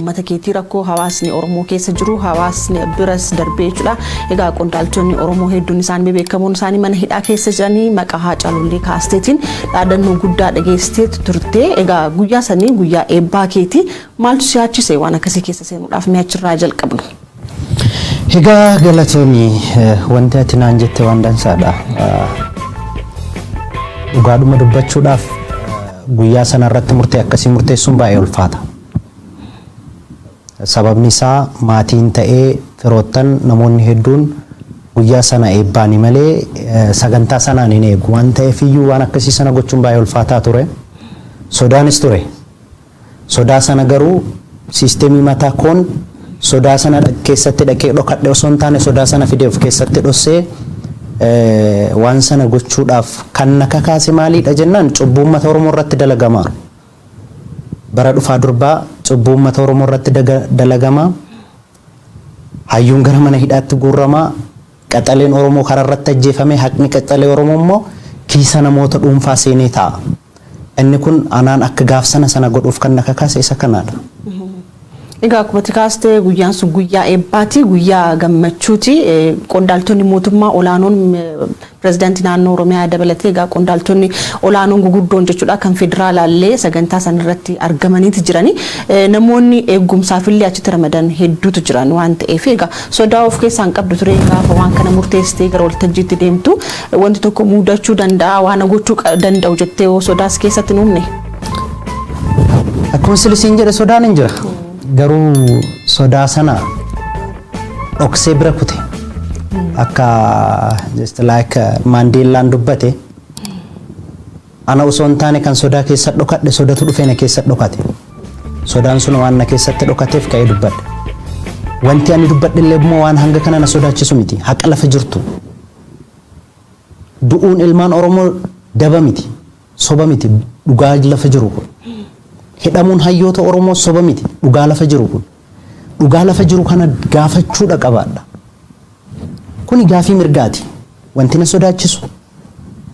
uummata keetii, rakkoo hawaasni Oromoo keessa jiru, hawaasni biras darbee jechuudha. Egaa qondaaltonni Oromoo hedduun isaanii bebeekamoon isaanii mana hidhaa keessa jiranii maqaa Haacaaluullee kaasteetiin dhaadannoo guddaa dhageessitee turte. Egaa guyyaa sanii guyyaa eebbaa keetii maaltu si yaachise waan akkasii keessa seenuudhaaf? Mee achirraa jalqabnu. Egaa galatoomii, wanti ati naan jette waan dansaadha. Dhugaadhuma dubbachuudhaaf guyyaa sana irratti murtee akkasii murteessuun baay'ee ulfaata. Sababni isaa maatiin ta'ee firoottan namoonni hedduun guyyaa sana eebbaani malee sagantaa sanaan hin eegu waan ta'eef iyyuu waan akkasii sana gochuun baay'ee ulfaataa ture. Sodaanis ture. Sodaa sana garuu siisteemii mataa koon sodaa sana keessatti dhaqee dhokadhe osoo hin taane, sodaa sana fidee of keessatti dhossee waan sana gochuudhaaf kan na kakaase maaliidha jennaan, cubbuu uummata Oromoo irratti dalagamaa. Bara dhufaa durbaa cubbuu uummata Oromoo irratti dalagamaa. Hayyuun gara mana hidhaatti guurramaa. Qaxaleen Oromoo karaa irratti ajjeefame, haqni qaxalee Oromoo immoo kiisa namoota dhuunfaa seenee taa'a. Inni kun anaan akka gaaf sana sana godhuuf kan na kakaase isa kanaadha. Egaa akkuma ati kaastee guyyaan sun guyyaa eebbaati, guyyaa gammachuuti. Qondaaltonni mootummaa olaanoon, pirezidaantii naannoo Oromiyaa dabalatee, egaa qondaaltonni olaanoon guguddoon jechuudha kan federaalaallee sagantaa san irratti argamaniiti jirani. Namoonni eegumsaafillee achitti ramadan hedduutu jiran waan ta'eef, egaa sodaa of keessaa hin qabdu ture gaafa waan kana murteessitee gara waltajjiitti deemtu, wanti tokko mudachuu danda'a, waan gochuu danda'u jettee sodaas keessatti hin uumne? Akkuma silisiin jedhe sodaan hin jira. Garuu sodaa sana dhoksee bira kute. Akka just like Maandeellaan dubbate, ana osoo hin taane kan sodaa keessa dhokadhe sodatu dhufee na keessa dhokate. Sodaan sun waan na keessatti dhokateef ka'ee dubbadhe. Wanti ani dubbadhe illee immoo waan hanga kana na sodaachisu miti. Haqa lafa jirtu. Du'uun ilmaan Oromoo daba miti. Soba miti. Dhugaa lafa jiru kun. Hidhamuun hayyoota Oromoo soba miti. Dhugaa lafa jiru kun. Dhugaa lafa jiru kana gaafachuudha qabaadha. Kuni gaafii mirgaati. Wanti na sodaachisu,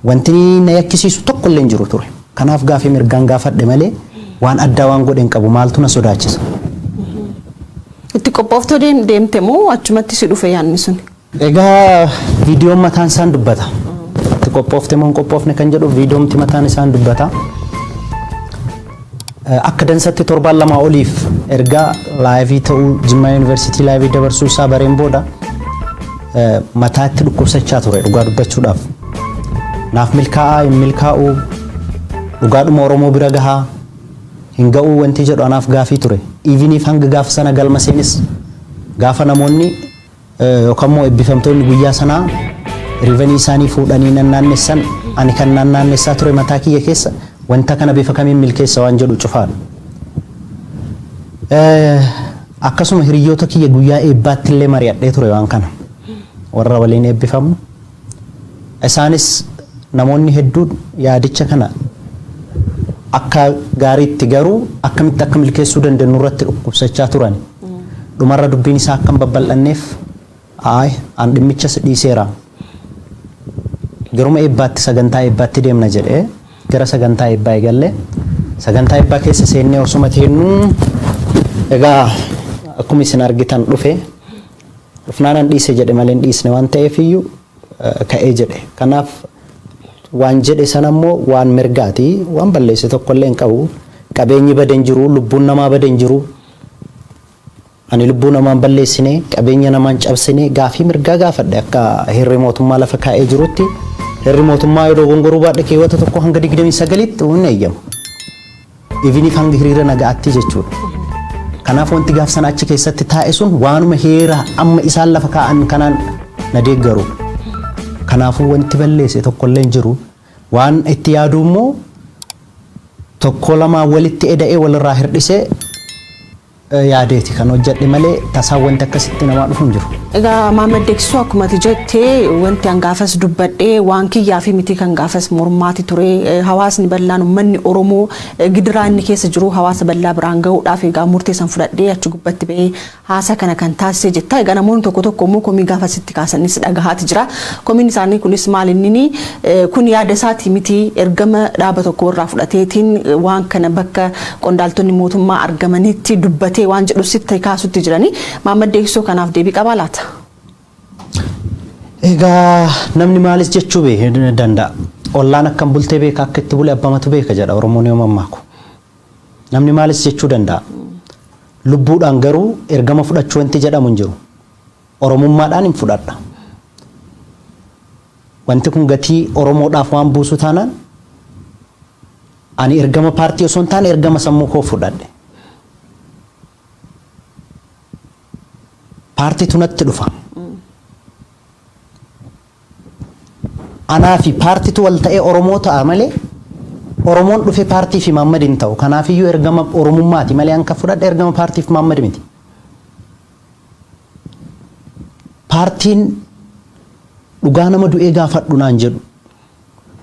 wanti na yakkisiisu tokko illee hin jiru ture. Kanaaf gaafii mirgaan gaafadhe malee waan addaa waan godhe hin qabu, maaltu na sodaachisa? Itti qophooftoo deemte moo achumatti si dhufe yaadni sun? Egaa viidiyoon mataan isaan dubbata. Itti qophoofte moo hin qophoofne kan jedhu viidiyoomti mataan isaan dubbata. Akka dansatti torbaan 2 oliif ergaa live ta'uu Jimmaa Yuunivarsiitii live dabarsuu isaa bareen booda mataatti dhukkubsachaa ture dhugaa dubbachuudhaaf. Naaf milkaa'aa hin milkaa'uu, dhugaadhuma Oromoo bira gahaa hin ga'uu wanti jedhu anaaf gaafii ture. Even if hanga gaafa sana galma seenis, gaafa namoonni yookaan immoo eebbifamtoonni guyyaa sanaa ribbon isaanii fuudhanii nannaannessan, ani kan nannaannessaa ture mataa kiyya keessa wanta kana bifa kamiin milkeessa waan jedhu cufaadha. Akkasuma hiriyoota kiyya guyyaa eebbaatti illee mari'adhee ture waan kana. Warra waliin eebbifamu. Isaanis namoonni hedduun yaadicha kana akka gaariitti garuu akkamitti akka milkeessuu dandeenyu irratti dhukkubsachaa turan. Dhumarra dubbiin isaa akka hin babal'anneef ayi, an dhimmichas dhiiseera. Garuma eebbaatti, sagantaa eebbaatti deemna jedhee gara sagantaa eebbaa eegalle. Sagantaa eebbaa keessa seennee osuma teennuu egaa akkuma isin argitan dhufe. Dhufnaan an dhiise jedhe malee hin dhiisne waan ta'eef iyyuu ka'ee jedhe. Kanaaf waan jedhe sana immoo waan mirgaati, waan balleesse tokkollee hin qabu. Qabeenyi bade hin jiru, lubbuun namaa bade hin jiru. Ani lubbuu namaan balleessine, qabeenya namaan cabsine, gaafii mirgaa gaafadhe akka heerri mootummaa lafa kaa'ee jirutti. Heerri mootummaa yeroo gongoruu baadhe keewwata 1 hanga 29tti hin eeyyamu. Even if hanga hiriira nagaatti jechuudha. Kanaaf wanti gaaf sana achi keessatti taa'e sun waanuma heera amma isaan lafa kaa'an kanaan na deeggaru. Kanaafuu wanti balleesse tokkollee hin jiru. Waan itti yaadu immoo tokko lamaa walitti eda'ee walirraa hirdhisee yaadeeti kan hojjedhe malee tasaan wanti akkasitti namaa dhufu hin jiru. Egaa Mahammad Deeksisoo, akkuma ati jettee, wanti an gaafas dubbadhee waan kiyyaa fi miti kan gaafas mormaati ture. Hawaasni bal'aan, uummanni Oromoo gidiraa inni keessa jiru hawaasa bal'aa biraan gahuudhaaf egaa murtee san fudhadhee achi gubbatti ba'ee haasaa kana kan taasise jetta. Egaa namoonni tokko tokko immoo komii gaafa sitti kaasanis dhagahaati jira. Komiin isaanii kunis maal inni kun yaada isaati miti, ergama dhaaba tokko irraa fudhateetiin waan kana bakka qondaaltonni mootummaa argamanitti dubbatee waan jedhu sitti kaasutti jirani. Mahammad Deeksisoo kanaaf deebii qabaa laata? Egaa namni maalis jechuu danda'a. Ollaan akkam bultee beeka, akka itti bule abbamatu beeka jedha Oromoon yoo mammaaku. Namni maalis jechuu danda'a. Lubbuudhaan garuu ergama fudhachuu wanti jedhamu hin jiru. Oromummaadhaan hin fudhadha. Wanti kun gatii Oromoodhaaf waan buusu taanaan, ani ergama paartii osoo hin taane ergama sammuu koo fudhadhe. Paartiitu natti dhufa. Anaa fi paartiitu wal ta'ee Oromoo ta'a malee Oromoon dhufe paartii fi Maammad hin ta'u. Kanaafiyyuu ergama Oromummaati malee an kan fudhadhe ergama paartii fi Maammad miti. Paartiin dhugaa nama du'ee gaafadhu naan jedhu,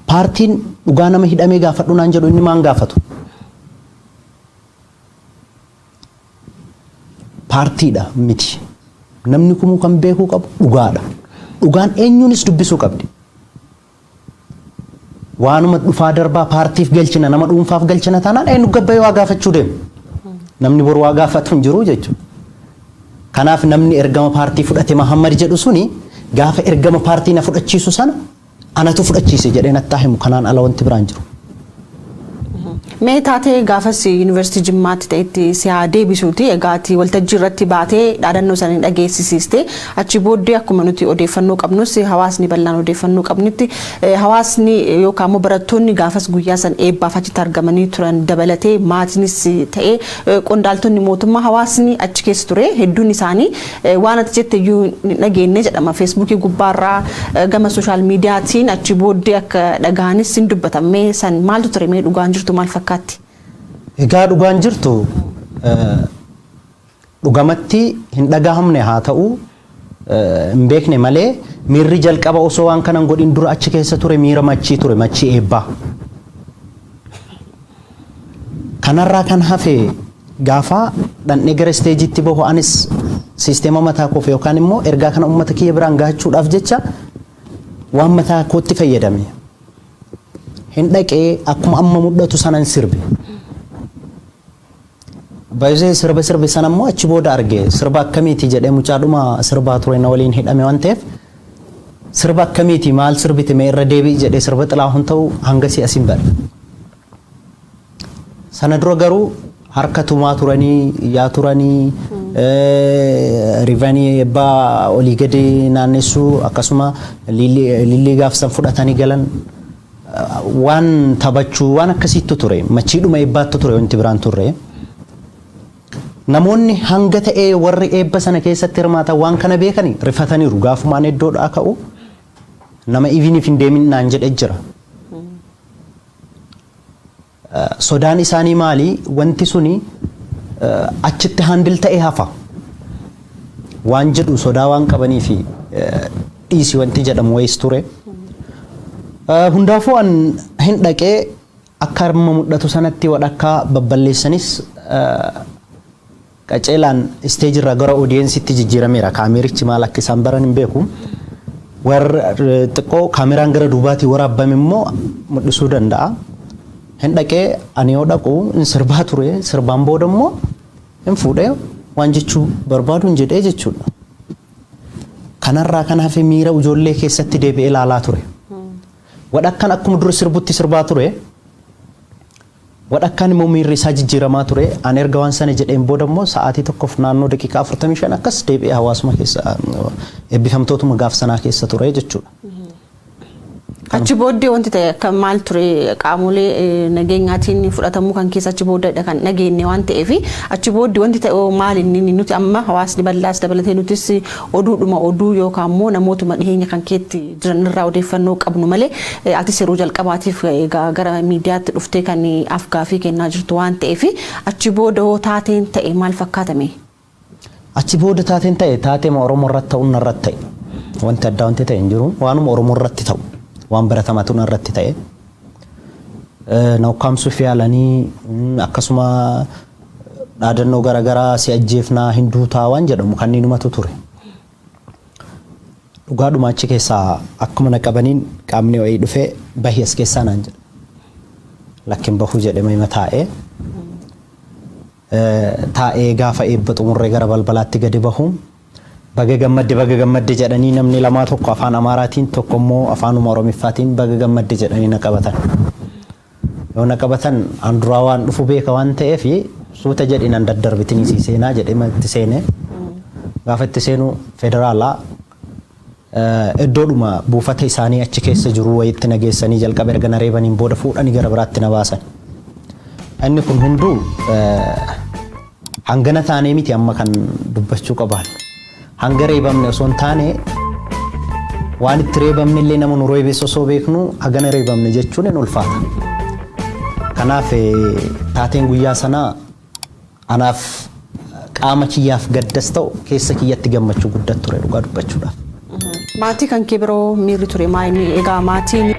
paartiin dhugaa nama hidhamee gaafadhu naan jedhu, inni maan gaafatu? Paartiidha miti. Namni kumuu kan beekuu qabu dhugaadha. Dhugaan eenyuunis dubbisuu qabdi. Waanuma dhufaa darbaa paartiif galchina, nama dhuunfaaf galchina taanaan, eenyu gabbayee waa gaafachuu deema? Namni boru waa gaafatu hin jiru jechuudha. Kanaaf namni ergama paartii fudhate Mahammad jedhu suni, gaafa ergama paartii na fudhachiisu sana anatu fudhachiise jedhee nattaa himu. Kanaan ala wanti biraan jiru. Mee taatee gaafas Yuunivarsiitii Jimmaatti ta'etti si haa deebisuuti. Egaa ati waltajjii irratti baatee dhaadannoo isaanii dhageessisiiste. Achi booddee akkuma nuti odeeffannoo qabnus, hawaasni bal'aan odeeffannoo qabnutti, hawaasni yookaan immoo barattoonni gaafas guyyaa san eebbaaf achitti argamanii turan dabalatee, maatiinis ta'ee qondaaltonni mootummaa, hawaasni achi keessa ture hedduun isaanii waan ati jette iyyuu hin dhageenye jedhama. Feesbuukii gubbaarraa, gama social mediaatiin achi booddee akka dhagahanis hin dubbatamee. San maaltu ture? Mee dhugaan jirtu maal fakkaatti? Egaa dhugaan jirtu, dhugamatti hin dhagahamne haa ta'u, hin beekne malee, miirri jalqaba osoo waan kana hin godhin dura achi keessa ture miira machii ture, machii eebbaa. Kanarraa kan hafe, gaafa dhandhee gara stageitti bahu, anis siisteema mataa koof yookaan immoo ergaa kana uummata kiyya biraan gahachuudhaaf jecha waan mataa kootti fayyadame. Hin dhaqee akkuma amma mul'atu sanan sirbe. Baay'ee sirba sirbe sana immoo achi booda arge. Sirba akkamiiti jedhee, mucaadhuma sirbaa ture na waliin hidhame waan ta'eef, sirba akkamiiti, maal sirbite, mee irra deebi'i jedhee, sirba Xilaahun ta'u hanga si'a sin bare. Sana dura garuu harka tumaa turanii, iyyaa turanii, ribbonii eebbaa olii gadi naannessuu, akkasuma lillii gaafsan fudhatanii galan, waan taphachuu, waan akkasiitu ture. Machiidhuma eebbaattu ture, wanti biraan turre. Namoonni hanga ta'ee warri eebba sana keessatti hirmaatan waan kana beekani rifataniiru. Gaafumaan iddoodhaa ka'u nama "Eveniif hin deemin" naan jedhe jira. Sodaan isaanii maali? Wanti suni achitti handle ta'ee hafa waan jedhu sodaa waan qabanii fi dhiisi wanti jedhamu wayis ture. Hundaafuu an hin dhaqee akka amma mul'atu sanatti wadhakkaa babballeessanis, qaceelaan stageirraa gara audienceitti jijjiirameera. Kaamerichi maal akka isaan baran hin beeku. Warra xiqqoo kaameraan gara duubaatii waraabame immoo mul'isuu danda'a. Hin dhaqee, ani yoo dhaqu hin sirbaa ture. Sirbaan booda immoo hin fuudhee waan jechuu barbaadu hin jedhee jechuudha. Kanarraa kan hafe miira ijoollee keessatti deebi'ee ilaalaa ture. Wadhakkaan akkuma dura sirbutti sirbaa ture. Wadhakkaan immoo miirri isaa jijjiiramaa ture. Ani erga waan sana jedheen booda immoo sa'aatii tokkoof naannoo daqiiqaa 45 akkas deebi'ee hawaasuma keessa, eebbifamtootuma gaaf sanaa keessa ture jechuudha. Achi booddee wanti ta'e akka maal ture? Qaamolee nageenyaatiin fudhatamuu kan keessa achi booddeedha kan dhageenye waan ta'eef, achi booddee wanti ta'e maal inni nuti amma hawaasni bal'aas dabalatee nutis oduudhuma oduu yookaan immoo namootuma dhiheenya kan keetti jiran irraa odeeffannoo qabnu malee, atis yeroo jalqabaatiif gara miidiyaatti dhuftee kan afgaafii kennaa jirtu waan ta'eef, achi booda hoo taateen ta'e maal fakkaatame? Achi booda taateen ta'e taateema Oromoo irratti ta'uun narratti ta'e. Wanti addaa wanti ta'e hin jiru. Waanuma Oromoo irratti ta'u waan baratamatu narratti ta'e. Na ukkaamsuuf yaalanii, akkasuma dhaadannoo garaagaraa, si ajjeefnaa, hin duutaa waan jedhamu kanneenumatu ture. Dhugaadhuma achi keessaa akkuma na qabaniin qaamni wayii dhufee "Bahi as keessaa" naan jedhe. "Lakkin bahuu" jedhe, mayma taa'ee. Taa'ee gaafa eebba xumurree gara balbalaatti gadi bahu, "Baga gammadde, baga gammadde" jedhanii, namni lamaa tokko afaan Amaaraatiin, tokko immoo afaanuma Oromiffaatiin "Baga gammadde" jedhanii na qabatan. Yoo na qabatan, an duraa waan dhufu beeka waan ta'eef, "Suuta jedhi, nan daddarbitinii sii seenaa" jedhee itti seene. Gaafa itti seenu federaalaa iddoodhuma buufata isaanii achi keessa jiru wayitti na geessanii, jalqaba erga na reebaniin booda fuudhanii gara biraatti na baasan. Inni kun hunduu hangana taanee miti amma kan dubbachuu qaban. Hanga reebamne osoo hin taane, waan itti reebamne illee nama nu reebes osoo beeknu hagana reebamne jechuun hin ulfaata. Kanaaf taateen guyyaa sanaa anaaf qaama kiyyaaf gaddas ta'u, keessa kiyyatti gammachuu guddaa ture, dhugaa dubbachuudhaaf. Maatii kan kee biroo miirri ture maal? Egaa maatiin